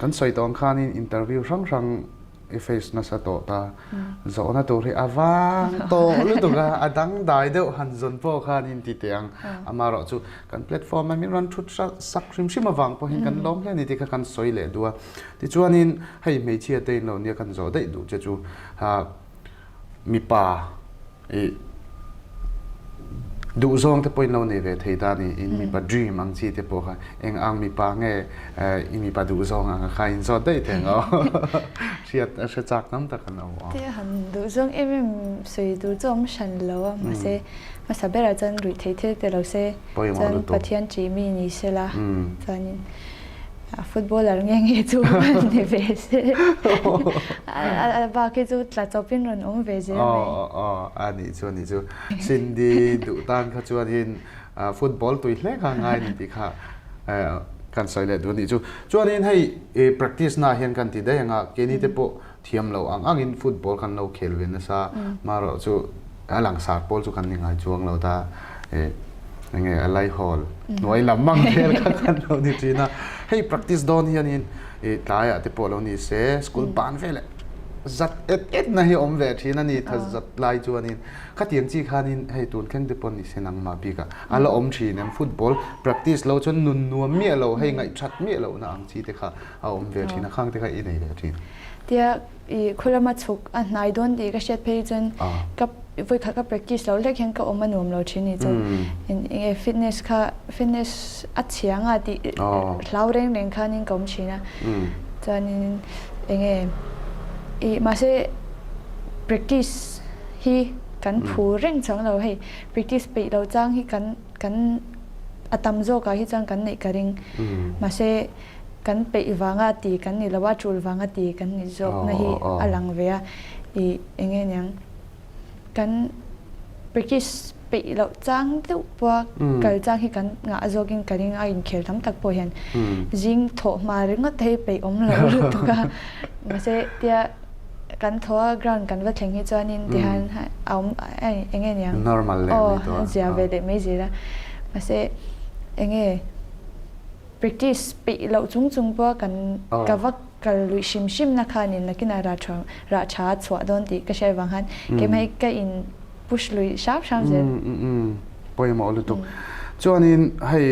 kan sawi tawh ang khanin interview hrang hrang i face nasa tawh ta. Zawhna tur hi a vang tawh lutuk a, a dangdai deuh han zawn pawh khanin ti teh ang. Amaherawh chu kan platform a min rawn thut sak hrim hrim avang pawhin kan lawm hle a ni tih kha kan sawi leh duh a. Tichuanin hei hmeichhia te in lo nia kan zawh daih duh che chu mipa I duhzawng te pawh in lo nei ve thei ta ni, in mipa dream ang chi te pawh kha eng ang mipa nge i mipa duhzawng ang kha in zawt daih thei ang aw. Hriat a hre chak tam tak an awm aw. Te han duhzawng em em sawi tur chu awm hran lo a, mahse hmasa berah chuan ruih theih thil te lo se, chuan Pathian ṭih mi ni sela chuanin A footballer nge nge chu ni ve se. A bak hi chu tla chawpin rawn awm ve zel mai. Aw aw a nih chu a nih chu. Cindy duh tan kha chuanin football tui hle kha ngai ni tih kha kan sawi leh duh a nih chu. Chuanin hei practice na hian kan ti daih ang a, keini te pawh thiam lo ang angin football kan lo khel ve nasa. Marawh chu a langsar pawl chu kan ni ngai chuang lo ta. Enge a laihawl hnuai lam mang vel kha kan lo ni thin a. Hei practice dawn hianin tlaiah te pawh lo ni se school ban veleh zat et et na hi awm ve thin a ni tha zat lai chuanin khatiang chi khanin hei tun thleng te pawh ni se nangmah bikah a la awm thin em football practice lo chuan nun nuam miah lo hei ngaihthat miah lohna ang chi te kha a awm ve thin a khang te kha i nei ve thin. Tia i khawlama chhuk a hnai dawn tih ka hriat phei chuan ka vawikhat ka practice loh hlek hian ka awm a nuam lo thin ni chu enge fitness kha fitness a chhia nga tih hlau reng reng khanin ka awm thin a chuanin enge i mahse practice hi kan phu reng chuang lo hei practice peih lo chang hi kan kan a tam zawkah hi chuan kan neih ka ring mahse Kan peih vanga ti kan ni lo a, tul vanga ti kan ni zawkna hi a lang ve a. I eng nge niang kan practice peih loh chang deuh pawha kal chang hi kan ngah zawkin ka ring a, inkhel tam tak pawh hian zing thawh hma ringawt te hi peih awm lo lutuk a. Mahse tia kan thaw a ground kan va thleng hi chuanin tihian a awm eng nge niang aw zia ve leh mai zel a. Mahse eng nge. Practice peih loh chung chung pawha kan ka va kal luih hrim hrim na khanin nakinah rah tha rah tha a chhuah dawn tih ka hriat vang khan keimah hi ka in push luih hram hram zel. Pawimawh lutuk. Chuanin hei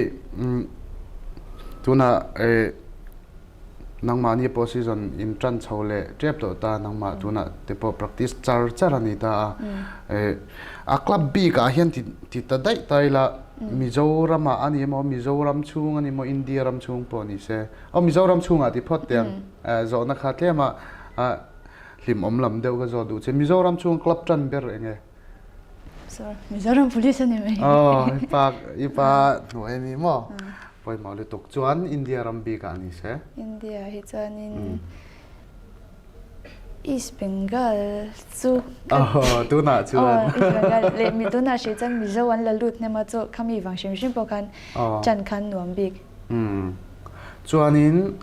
tunah Nangmahni pawh season in tan chho leh tep tawh ta, nangmah tunah te pawh practice char char a ni ta a. A club bik ah hian ti ta daih ta ila Mizoram ah a ni emaw, Mizoram chhung a ni emaw, India ram chhung pawh ni se. Aw Mizoram chhungah ti phawt teh ang, zawhna kha tlem a hlimawm lam deuh ka zawh duh che. Mizoram chhung club tan ber eng e? Sir, Mizoram Police a ni mai. Aw, i pa i pa hnuai a ni maw? Pawimawh lutuk chuan India ram bik ah ni se. India hi chuanin East Bengal chu Aw, tunah chuan. Aw, East Bengal leh mi tunah hrih chuan Mizo an la lut hnem a chu khami vang hrim hrim pawh khan chan khan nuam bik. Chuanin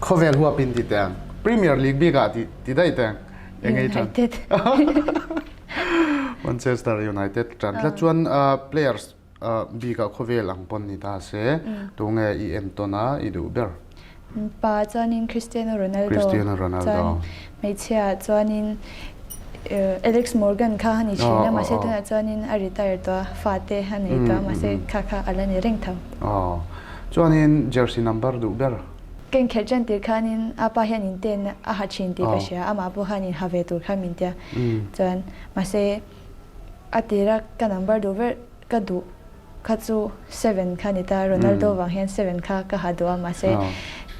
khawvel huapin ti teh ang. Premier League bik ah ti daih teh ang. United. Manchester United tan tlat chuan players bik ah khawvel ang pawn ni ta se tunge i entawn a i duh ber? Pa chuanin Cristiano Ronaldo. Cristiano Ronaldo. Chuan hmeichhia chuanin. Alex Morgan kha a ni thin a, mahse tunah chuanin a retire tawh a, fate a nei tawh a, mahse kha kha a la ni reng tho. Aw, chuanin jersey number duh ber? Ka inkhelh tan tir khanin a pa hian inten a ha thin tih ka hria, amah pawh khan inha ve tur kha min tia. Chuan mahse a tira ka number duh ber ka duh kha chu seven kha ni ta, Ronaldo vang hian seven kha ka ha duh a, mahse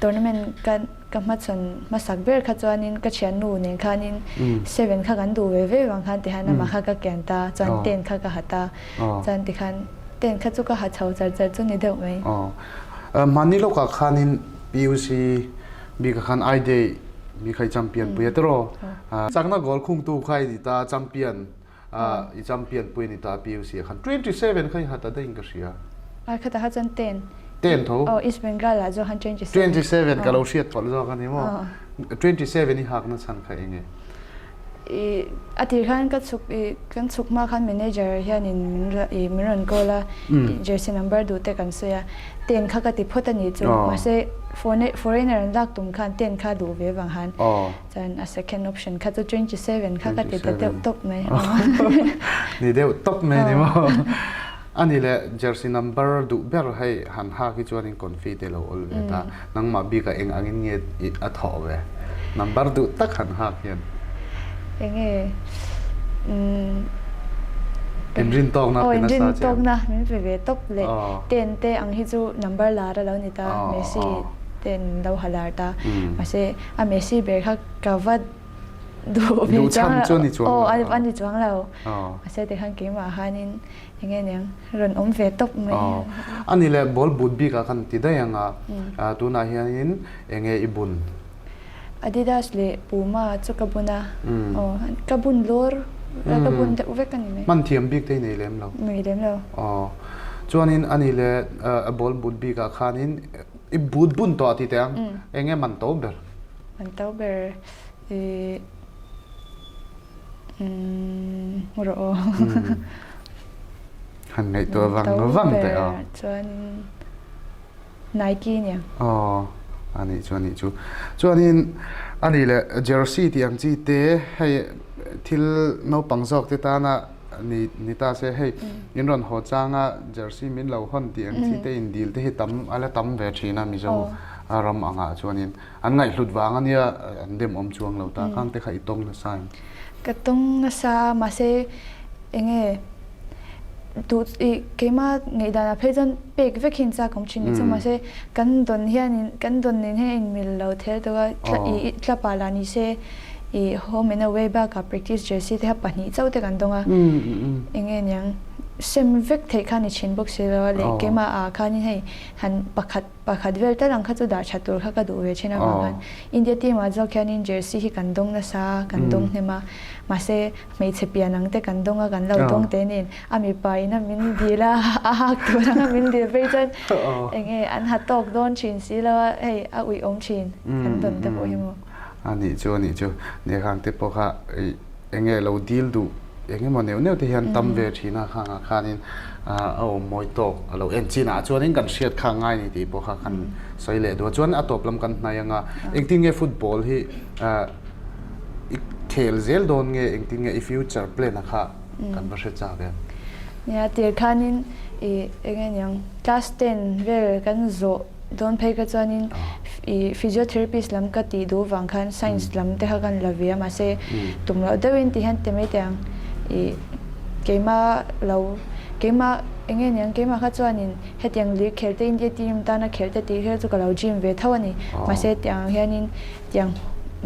tournament ka ka hmachhawn hmasak ber kha chuanin ka thiannu nen khanin seven kha kan duh ve ve vang khan tikhan amah kha ka kian ta, chuan ten kha ka ha ta, chuan tikhan ten kha chu ka ha chho char char chu ni deuh mai. Hmanni lawkah khanin PUC bikah khan I Day mi kha i champion pui a tiraw? Chakna goal khungtu kha i ni ta, champion i champion pui a ni ta PUC ah khan 27 kha i hat a daih in ka hria. A khatah kha chuan 10. 10 tho. Aw East Bengal ah zawk khan 27. 27 ka lo hriat pawlh zawk a ni maw? 27 i hakna chhan kha eng nge? I a tir khan ka chhuk i kan chhuk hma khan manager hianin min i min rawn call a jersey number duh te kan sawi a ten kha ka ti phawt a nih chu mahse foreigner an lak tum khan ten kha duh ve vang han chuan a second option kha chu 27 kha ka ti ta deuh tawp mai ni deuh tawp mai ni maw ani le jersey number duh ber hei han hak hi chuanin confi te lo awl ve ta Nangmah bikah eng angin nge a thawh ve? Number duh tak han hak hian. Enge Inrintawkna pe nasa che. Inrintawkna min pe ve tawp leh ten te ang hi chu number lar a lo ni ta, Messi ten lo ha lar ta. Mahse a Messi ber kha ka va duh ve chuang lo. Aw a ni chuang lo. Mahse tikhan keimah khanin Enge niang rawn awm ve tawp mai. Aw. Ani leh ball but bik ah khan ti daih ang a, tunah hianin enge i bun? Adidas leh Puma chu ka bun a, aw ka bun lawr, ka bun deuh vek a ni mai. Hman thiam bik te i nei lem lo? Nei lem lo. Aw. Chuanin ani leh ball but bik ah khanin i but bun tawh a ti teh ang, enge man to ber? Man to ber i. Umm rawh aw. Han ngaihtuah vang vang teh aw. Chuan Nike nia. Aw a nih chu a nih chu. Chuanin a nih leh jersey tih ang chi te hei thil naupang zawk te tana ni ni ta se hei in rawn haw changa jersey min lo hawn tih ang chi te indil te hi tam a la tam ve thin a Mizo ram angah chuanin. An ngaihhlut vang a nia, an dem awm chuang lo ta. Khang te kha i tawng nasa em? Ka tawng nasa a, mahse enge duh i keimah ngaihdanah phei chuan pek vek hi inchak awm thin ni chu, mahse kan dawn hianin kan dawn nen hian a inmil lo thel deuh a, i club ah lah ni se i home and away bakah practice jersey te kha pahnih chauh te kan dawng a, enge niang sem vek theih kha ni thin bawk si lo a leh keimah ah khanin hei han pakhat Pakhat vel tal ang kha chu dah tha tur kha ka duh ve thin avang khan India team ah zawk hianin jersey hi kan dawng nasa a, kan dawng hnem a, mahse hmeichhe pian ang te kan dawng a, kan lo dawng te nen a mipa in a min dil a, a hak tur anga min dil phei chuan eng nge an ha tawk dawn thin si lo a, hei a uih awm thin kan dawn te pawh hi maw. A nih chu a nih chu, Nehang te pawh kha eng nge lo dil duh eng emaw neuh neuh te hian tam ve thin a, khangah khanin a awm mawi tawk a lo en chinah chuanin kan hriat kha ngai ni tih pawh kha kan sawi leh duh a, chuan a tawp lam kan hnai anga engtin nge football hi i khel zel dawn nge engtin nge i future plan a kha kan va hre chak em? Nia tir khanin i eng nge niang class ten vel kan zawh Dawn phei kha chuanin i physiotherapist lam ka tih duh vang khan science lam te kha kan la ve a mahse tum loh deuhin ti hian ti mai teh ang i keimah lo keimah eng nge niang keimah kha chuanin hetiang lir khel te India team tana khel te tih kher chu ka lo dream ve tho a ni mahse tiang ang hianin tiang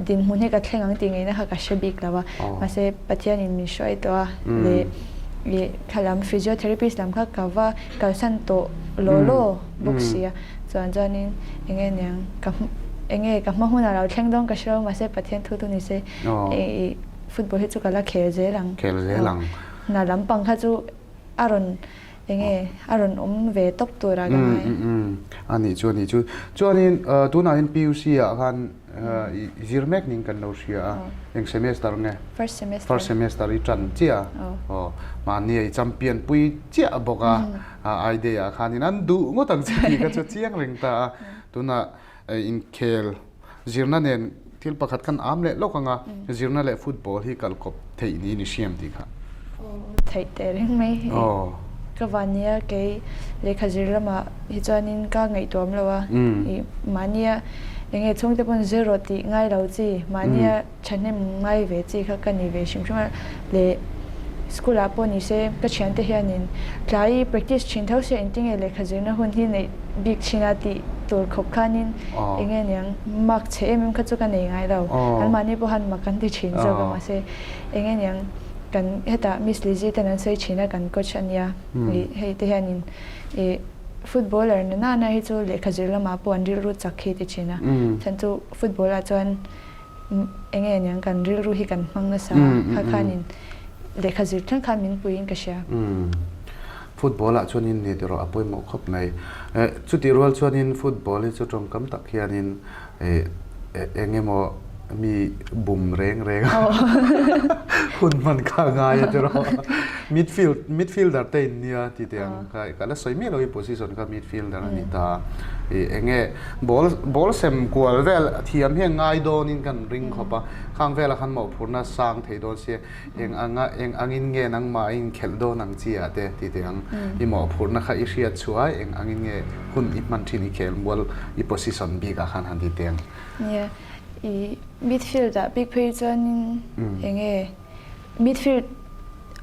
dinhmun hi ka thleng ang tih ngeina kha ka hre bik lo a mahse Pathianin min hruai tawh a leh i thla lam physiotherapist lam kha ka va kalsan tawh law law. bawk si a, chuan chuanin eng nge niang ka eng nge ka hma hunah lo thleng dawn ka hre lo mahse Pathian thu tu ni se i football hi chu ka la khel zel ang khel zel ang hna lampang kha chu a rawn eng nge a rawn awm ve tawp tur a ka ngai a nih chu a nih chu chuanin tunah hian PUC ah khan I zir mek ning kan lo hria a, eng semester nge? First semester. First semester i tan chiah a, aw mahni a i champion pui chiah bawk a, I day ah khanin an duh ngawt ang che tih kha chu chiang reng ta a, tunah inkhel zirna nen Thil pakhat khan am leh lawk anga zirna leh football hi kal kawp theih niin i hriam tih kha. Theih teh reng mai hi ka van nia kei lehkha zir lamah hi chuanin ka ngaihtuam lo a, ih mahnia enge chhungte pawn zir rawh tih ngai lo chi mahnia thahnem ngai ve chi kha ka ni ve hrim hrim a leh school ah pawh ni se ka thiante hianin tlai practice thin tho se engtinge lehkha zirna hun hi neih bik thin a tih tur khawp khanin enge niang mark chhe em em kha chu ka nei ngai lo an mahni pawh han mak an ti thin zawk a mahse enge niang kan hetah Miss Lizzy ten an sawi thin a kan coach a nia ih hei te hianin ih footballer na nana hi chu lehkha zir lamah pawh an rilru chak hi ti thin a chhan chu football ah chuan enge aniang kan rilru hi kan hmang nasa kha khanin lehkha zir thleng khan min puiin ka hria. Football ah chuanin ni tiraw a pawimawh khawp mai. Chutih rual chuanin football hi chu tawngkam tak hianin eng emaw mi bum reng reng a hun hman kha a ngai a tiraw. Midfield midfielder te in nia ti teh ang kha ka la sawi miah lo i position kha midfielder a ni ta. Eng nge Ball ball sem kual vel thiam hian ngai dawnin kan ring khawp a, khang velah khan mawhphurhna sang thei dawn sia, eng anga eng angin nge nangmah i inkhelh dawn ang chi ah te ti teh ang, i mawhphurhna kha i hriat chhuah a, eng angin nge hun i hman thin i khel mual i position bik ah khan han ti teh ang. Nia, i midfield ah bik phei chuanin eng nge midfield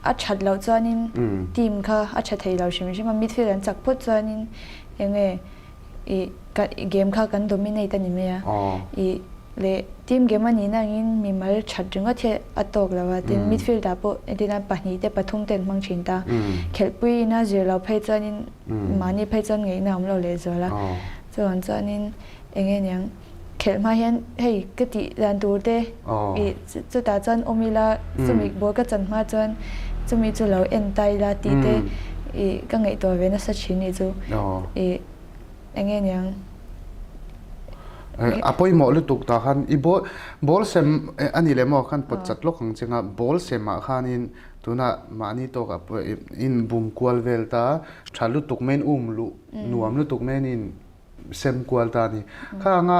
a that loh chuanin team kha a tha thei lo hrim hrim a, midfield an chak phawt chuanin eng nge I ka game kha kan dominate a ni mai a, i leh team game a nihna angin mimal that ringawt hi a tawk lo a, tin midfield ah pawh entirna pahnih te pathum te an hmang thin ta, khelhpui ina zir lo phei chuanin mahni phei chuan ngaihna a awm lo lehzual a, chuvang chuanin eng nge niang khelh hma hian hei ka tih dan tur te i chutah chuan awm ila chumi ball ka chan hma chuan chumi chu lo en ta ila tih te i ka ngaihtuah ve nasa thin nih chu i eng nge niang. A pawimawh lutuk tah khan i ball ball sem a ni leh maw khan pawt chat lawk ang chenga ball sem ah khanin tunah mahni tawkah in bum kual vel ta tha lutuk mai in um luh nuam lutuk mai in sem kual ta a ni. Kha anga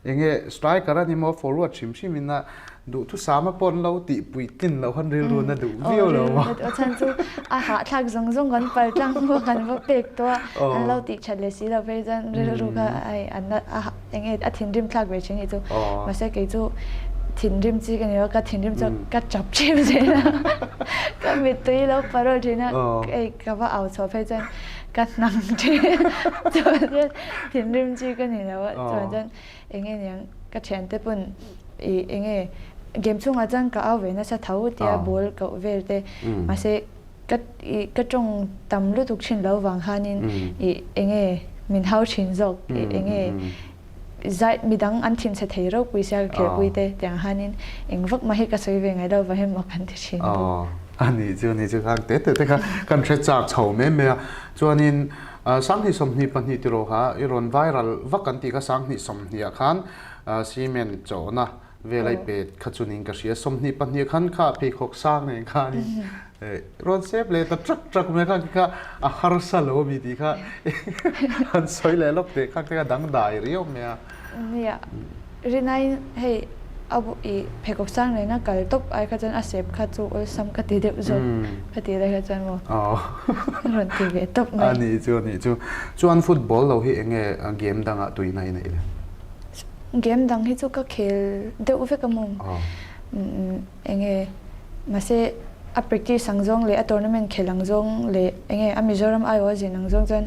enge striker a ni maw forward hrim hrim in a duhthusam a pawn lo tih puitlin loh khan rilru na duh viau lo maw. Aw chhan chu a hahthlak zawng zawng kan pal tlang maw kan va pek tawh a an lo tih that leh si lo phei chuan rilru kha ai an a enge a thinrim thlak ve thin nih chu. Mahse kei chu thinrim chi ka ni lo ka thinrim chu ka chap thin zel a ka mittui lo parawl thin a hei ka va au chhuah phei chuan Ka hnam thin chuan chuan thinrim chi ka ni lo a chuan chuan eng nge niang ka thiante pawn ih eng nge game chhungah chuan ka au ve nasa tho tia ball koh vel te mahse ka ih ka tawng tam lutuk thin lo vang khanin ih eng nge min hau thin zawk ih eng nge zai midang an thinchhe thei ropui sia ka khelhpui te tiang hianin eng vak mah hi ka sawi ve ngai lo va hemaw kan ti thin bawk. A nih chu ni chu khang te te te kha kan hre chak chho mai mai a chuanin sanghnih 22 tiraw kha i rawn viral vak kan tih kha sanghnih 20 ah khan cement chawhna vel a i pet kha chunin ka hria 22 khan kha pheikhawk sang nen khanin rawn sep leh ta trak trak mai kha kha a harsa lo ami tih kha han sawi leh lawk teh kha kha dangdai riau mai a. Nia, rinai hei a i pheikhawk sang nena kal tawp ai kha chuan a sep kha chu awlsam ka ti deuh zawk ka tih lai kha chuan maw rawn ti ve tawp mai. A nih chu a nih chu. Chuan football lo hi enge game dangah tuina i neih le? Game dang hi chu ka khel deuh vek a maw. Enge mahse a practice ang zawng leh a tournament khelh ang zawng leh enge a Mizoram aiawh a zin ang zawng chuan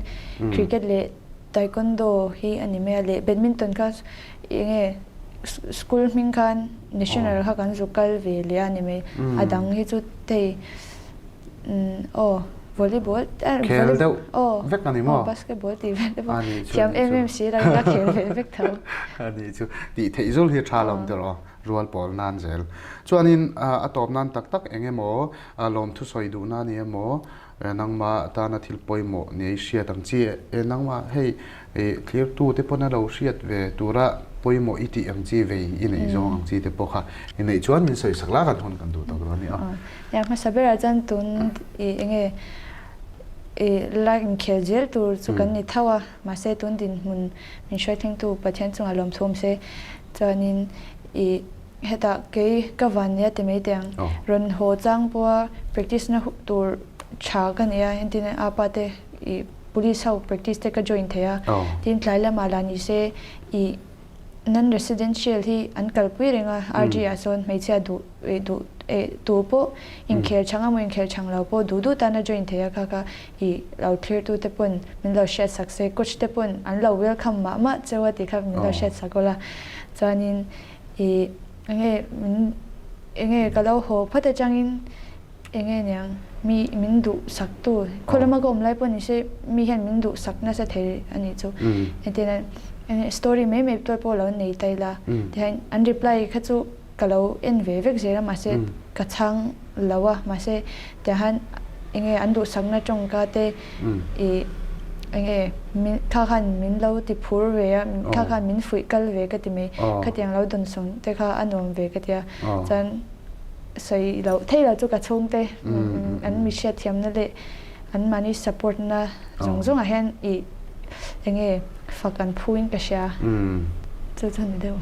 cricket leh taekwondo hi a ni mai a leh badminton kha enge school hming khan national kha kan zuk kal ve leh a ni mai a dang hi chu hei aw volleyball khel deuh vek a ni maw basketball tih vel te pawh thiam em em si lo in a khel ve vek tho a nih chu tih theih zul hi a tha lo ang tiraw. Rual pawl nan zel. Chuanin a tawp nan tak tak eng emaw lawmthu sawi duhna ni emaw nangmah tana thil pawimawh ni ei hriat ang chi e nangmah hei thlirtu te pawn a lo hriat ve tura pawimawh i tih ang chi vei i neih zawng ang chi te pawh kha i neih chuan min sawi sak la kan hun kan duh tak dawn a ni a. Nia hmasa berah chuan tun i enge i la inkhel zel tur chu kan ni tho a mahse tun dinhmun min hruai thlengtu Pathian chungah lawmthu awm se. Chuanin I hetah kei ka van nia ti mai teh ang. Rawn haw chang pawha practice na tur tha ka nei a, entirna apa te i police ho practice te ka join thei a, tin tlai lamah lah ni se i non residential hi an kalpui reng a, RG ah sawn hmeichhia duh duh tu pawh inkhel chang emaw inkhel chang lo pawh duh duh tana join thei a kha kha i lo thlirtu te pawn min lo hriat sak se, coach te pawn an lo welcome mah mah cheu a tih kha min lo hriat sak ula chuanin i enge min enge ka lo haw phawt atangin enge niang mi min duh sak tu khaw lama ka awm lai pawh ni se mi hian min duh sak nasa thei a nih chu entirna enge story mai mai te pawh lo nei ta ila tihian an reply kha chu ka lo en ve vek zel a mahse ka chhang lo a mahse tihian enge an duhsakna tawngka te ih enge min kha khan min lo ti phur ve a kha khan min fuih kal ve ka ti mai khatiang lo dawnsawm te kha a nuam ve ka tia chuan sawi loh theih loh chu ka chhungte an mi hriatthiamna leh an mahni support na zawng zawngah hian ih enge fak an phu in ka hria chu chu ni deuh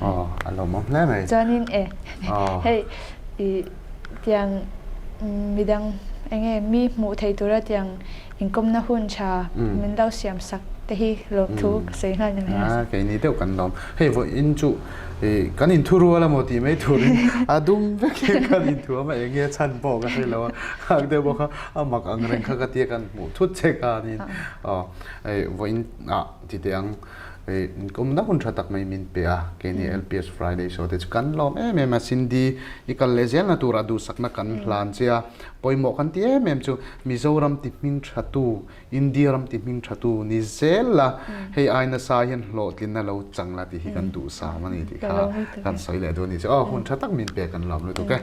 a lawmawm hle mai chuanin e hei ih tiang midang enge mi hmuh theih tura tiang inkawmna hun tha min lo siam sak te hi lawmthu ka sawi nghal ni mai a. Keini deuh kan lawm. Hei vawiin chu kan inthu rual emaw tih mai turin a dum vek hi kan inthuam a, eng nge chhan pawh ka hre lo a, khak deuh bawk a, a mak ang reng kha ka tia kan hmuh thut che khanin hei vawiin ah ti teh ang inkawmna hun tha tak mai min pe a, keini LPS Friday show te chu kan lawm em em a, Cindy i kal leh zelna turah duhsakna kan hlan che a, pawimawh kan ti em em chu Mizoram ti hming thatu India ram ti hming thatu ni zel la, hei ai nasa hian hlawhtlinna lo chang la tih hi kan duhsam a ni tih kha kan sawi leh duh a ni chu. Aw hun tha tak min pek kan lawm lutuk e.